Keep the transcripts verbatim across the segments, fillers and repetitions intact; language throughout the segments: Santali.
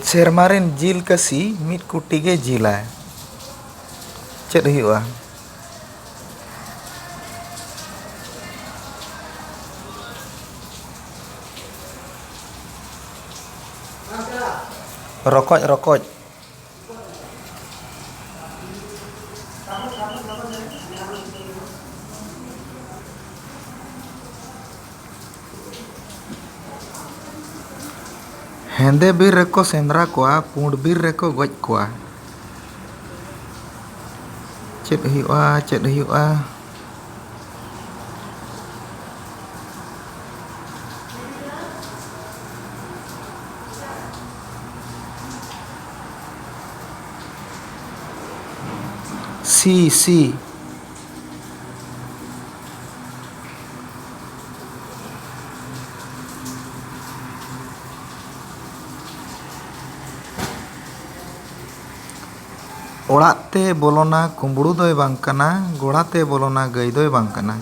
ᱥᱮᱨᱢᱟ ᱨᱮᱱ ᱡᱤᱞ ᱠᱟᱹᱥᱤ ᱢᱤᱫ ᱠᱩᱴᱤ ᱜᱮ ᱡᱤᱞᱟᱭ᱾ ᱪᱮᱫ ᱦᱩᱭᱩᱜᱼᱟ? ᱨᱚᱠᱚᱡ, ᱨᱚᱠᱚᱡ᱾ ᱦᱮᱸᱫᱮ ᱵᱤᱨ ᱨᱮᱠᱚ ᱥᱮᱸᱫᱽᱨᱟ ᱠᱚᱣᱟ, ᱯᱩᱸᱰ ᱵᱤᱨ ᱨᱮᱠᱚ ᱜᱚᱡ ᱠᱚᱣᱟ᱾ ᱪᱮᱫ ᱦᱩᱭᱩᱜᱼᱟ, ᱪᱮᱫ ᱦᱩᱭᱩᱜᱼᱟ? ᱥᱤ, ᱥᱤ᱾ ᱚᱲᱟᱜ ᱛᱮ ᱵᱚᱞᱚᱱᱟ ᱠᱩᱢᱵᱽᱲᱩ ᱫᱚᱭ ᱵᱟᱝ ᱠᱟᱱᱟ, ᱜᱚᱲᱟ ᱛᱮ ᱵᱚᱞᱚᱱᱟ ᱜᱟᱹᱭ ᱫᱚᱭ ᱵᱟᱝ ᱠᱟᱱᱟ᱾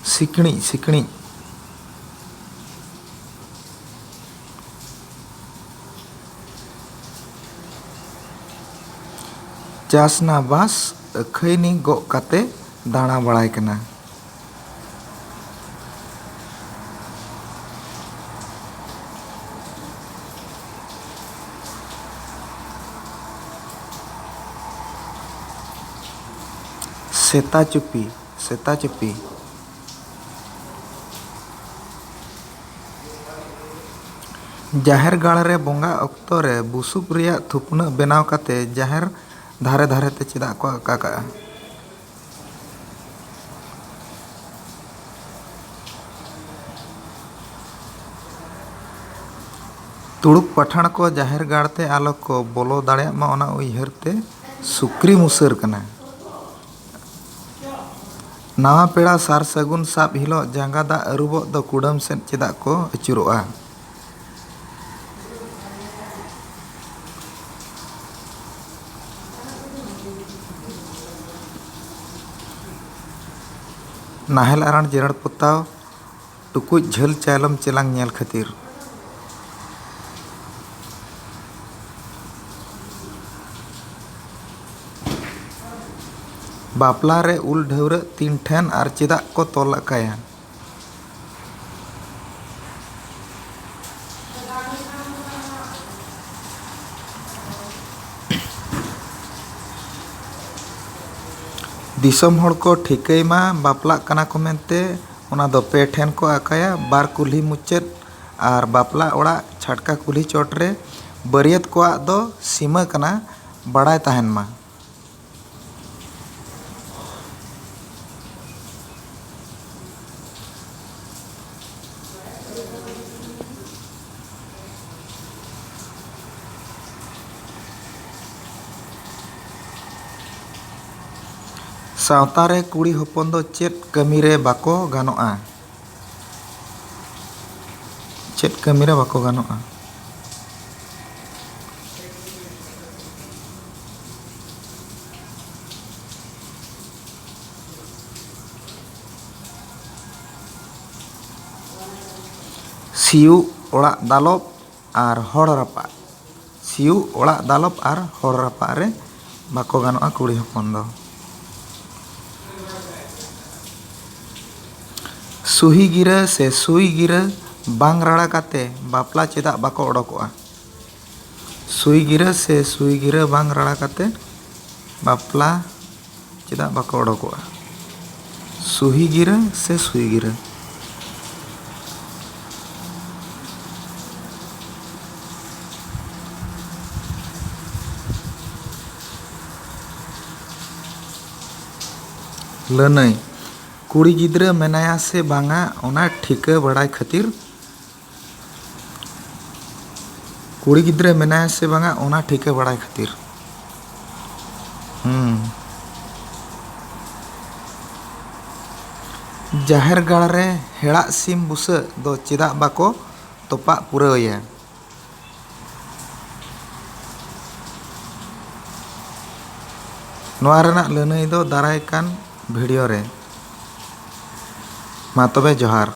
ᱥᱤᱠᱬᱤᱡ, ᱥᱤᱠᱬᱤᱡ᱾ ᱪᱟᱥᱱᱟᱵᱟᱥ ᱟᱹᱠᱷᱟᱹᱭᱱᱤ ᱜᱚᱜ ᱠᱟᱛᱮ ᱫᱟᱬᱟ ᱵᱟᱲᱟᱭ ᱠᱟᱱᱟ᱾ ᱥᱮᱛᱟ ᱪᱩᱯᱤ, ᱥᱮᱛᱟ ᱪᱩᱯᱤ᱾ ᱡᱟᱦᱮᱨ ᱜᱟᱲ ᱨᱮ ᱵᱚᱸᱜᱟ ᱚᱠᱛᱚ ᱨᱮ ᱵᱩᱥᱩᱵ ᱨᱮᱭᱟᱜ ᱛᱷᱩᱯᱱᱟᱹᱜ ᱵᱮᱱᱟᱣ ᱠᱟᱛᱮ ᱡᱟᱦᱮᱨ ᱫᱷᱟᱨᱮ ᱫᱷᱟᱨᱮ ᱛᱮ ᱪᱮᱫᱟᱜ ᱠᱚ ᱟᱠᱟ ᱠᱟᱜᱼᱟ? ᱛᱩᱲᱩᱠ ᱯᱟᱴᱷᱟᱬ ᱠᱚ ᱡᱟᱦᱮᱨ ᱜᱟᱲ ᱛᱮ ᱟᱞᱚ ᱠᱚ ᱵᱚᱞᱚ ᱫᱟᱲᱮᱭᱟᱜ ᱢᱟ, ᱚᱱᱟ ᱩᱭᱦᱟᱹᱨ ᱛᱮ ᱥᱩᱠᱨᱤ ᱢᱩᱥᱟᱹᱨ ᱠᱟᱱᱟ᱾ ᱱᱟᱣᱟ ᱯᱮᱲᱟ ᱥᱟᱨ ᱥᱟᱹᱜᱩᱱ ᱥᱟᱵ ᱦᱤᱞᱳᱜ ᱡᱟᱸᱜᱟ ᱫᱟᱜ ᱟᱹᱨᱩᱵᱚᱜ ᱫᱚ ᱠᱩᱰᱟᱹᱢ ᱥᱮᱫ ᱪᱮᱫᱟᱜ ᱠᱚ ᱟᱹᱪᱩᱨᱚᱜᱼᱟ? ᱱᱟᱦᱮᱞ ᱟᱨᱟᱬ ᱡᱮᱨᱮᱲ ᱯᱚᱛᱟᱣ ᱴᱩᱠᱩᱡ ᱡᱷᱟᱹᱞ ᱪᱟᱭᱞᱚᱢ ᱪᱮᱞᱟᱝ ᱧᱮᱞ ᱠᱷᱟᱹᱛᱤᱨ᱾ ᱵᱟᱯᱞᱟ ᱨᱮ ᱩᱞ ᱰᱷᱟᱹᱣᱨᱟᱹᱜ ᱛᱤᱱ ᱴᱷᱮᱱ ᱟᱨ ᱪᱮᱫᱟᱜ ᱠᱚ ᱛᱚᱞ ᱟᱠᱟᱭᱟ? ᱫᱤᱥᱚᱢ ᱦᱚᱲ ᱠᱚ ᱴᱷᱤᱠᱟᱹᱭ ᱢᱟ ᱵᱟᱯᱞᱟᱜ ᱠᱟᱱᱟ ᱠᱚ ᱢᱮᱱᱛᱮ, ᱚᱱᱟ ᱫᱚ ᱯᱮ ᱴᱷᱮᱱ ᱠᱚ ᱟᱠᱟᱭᱟ, ᱵᱟᱨ ᱠᱩᱞᱦᱤ ᱢᱩᱪᱟᱹᱫ ᱟᱨ ᱵᱟᱯᱞᱟ ᱚᱲᱟᱜ ᱪᱷᱟᱴᱠᱟ ᱠᱩᱞᱦᱤ ᱪᱚᱴ ᱨᱮ᱾ ᱵᱟᱹᱨᱭᱟᱹᱛ ᱠᱚᱣᱟᱜ ᱫᱚ ᱥᱤᱢᱟᱹ ᱠᱟᱱᱟ, ᱵᱟᱲᱟᱭ ᱛᱟᱦᱮᱱ ᱢᱟ᱾ ᱥᱟᱶᱛᱟ ᱨᱮ ᱠᱩᱲᱤ ᱦᱚᱯᱚᱱ ᱫᱚ ᱪᱮᱫ ᱠᱟᱹᱢᱤ ᱨᱮ ᱵᱟᱠᱚ ᱜᱟᱱᱚᱜᱼᱟ? ᱪᱮᱫ ᱠᱟᱹᱢᱤ ᱨᱮ ᱵᱟᱠᱚ ᱜᱟᱱᱚᱜᱼᱟ? ᱥᱤᱭᱳᱜ, ᱚᱲᱟᱜ ᱫᱟᱞᱚᱵ ᱟᱨ ᱦᱚᱲ ᱨᱟᱯᱟᱜ᱾ ᱥᱤᱭᱳᱜ, ᱚᱲᱟᱜ ᱫᱟᱞᱚᱵ ᱟᱨ ᱦᱚᱲ ᱨᱟᱯᱟᱜ ᱨᱮ ᱵᱟᱠᱚ ᱜᱟᱱᱚᱜᱼᱟ ᱠᱩᱲᱤ ᱦᱚᱯᱚᱱ ᱫᱚ᱾ ᱥᱩᱦᱤ ᱜᱤᱨᱟᱹ ᱥᱮ ᱥᱩᱭ ᱜᱤᱨᱟᱹ ᱵᱟᱝ ᱨᱟᱲᱟ ᱠᱟᱛᱮ ᱵᱟᱯᱞᱟ ᱪᱮᱫᱟᱜ ᱵᱟᱠᱚ ᱚᱰᱚᱠᱚᱜᱼᱟ? ᱥᱩᱭ ᱜᱤᱨᱟᱹ ᱥᱮ ᱥᱩᱭ ᱜᱤᱨᱟᱹ ᱵᱟᱝ ᱨᱟᱲᱟ ᱠᱟᱛᱮ ᱵᱟᱯᱞᱟ ᱪᱮᱫᱟᱜ ᱵᱟᱠᱚ ᱚᱰᱚᱠᱚᱜᱼᱟ? ᱥᱩᱦᱤ ᱜᱤᱨᱟᱹ ᱥᱮ ᱥᱩᱭ ᱜᱤᱨᱟᱹ? ᱞᱟᱹᱱᱟᱹᱭ᱾ ᱠᱩᱲᱤ ᱜᱤᱫᱽᱨᱟᱹ ᱢᱮᱱᱟᱭᱟ ᱥᱮ ᱵᱟᱝᱟ, ᱚᱱᱟ ᱴᱷᱤᱠᱟᱹ ᱵᱟᱲᱟᱭ ᱠᱷᱟᱹᱛᱤᱨ᱾ ᱠᱩᱲᱤ ᱜᱤᱫᱽᱨᱟᱹ ᱢᱮᱱᱟᱭᱟ ᱥᱮ ᱵᱟᱝᱟ, ᱚᱱᱟ ᱴᱷᱤᱠᱟᱹ ᱵᱟᱲᱟᱭ ᱠᱷᱟᱹᱛᱤᱨ᱾ ᱦᱩᱸ᱾ ᱡᱟᱦᱮᱨ ᱜᱟᱲ ᱨᱮ ᱦᱮᱲᱟᱜ ᱥᱤᱢ ᱵᱩᱥᱟᱹᱜ ᱫᱚ ᱪᱮᱫᱟᱜ ᱵᱟᱠᱚ ᱛᱚᱯᱟᱜ ᱯᱩᱨᱟᱹᱣᱮᱭᱟ? ᱱᱚᱣᱟ ᱨᱮᱱᱟᱜ ᱞᱟᱹᱱᱟᱹᱭ ᱫᱚ ᱫᱟᱨᱟᱭ ᱠᱟᱱ ᱵᱷᱤᱰᱤᱭᱳ ᱨᱮ᱾ ᱢᱟ ᱛᱚᱵᱮ ᱡᱚᱦᱟᱨ᱾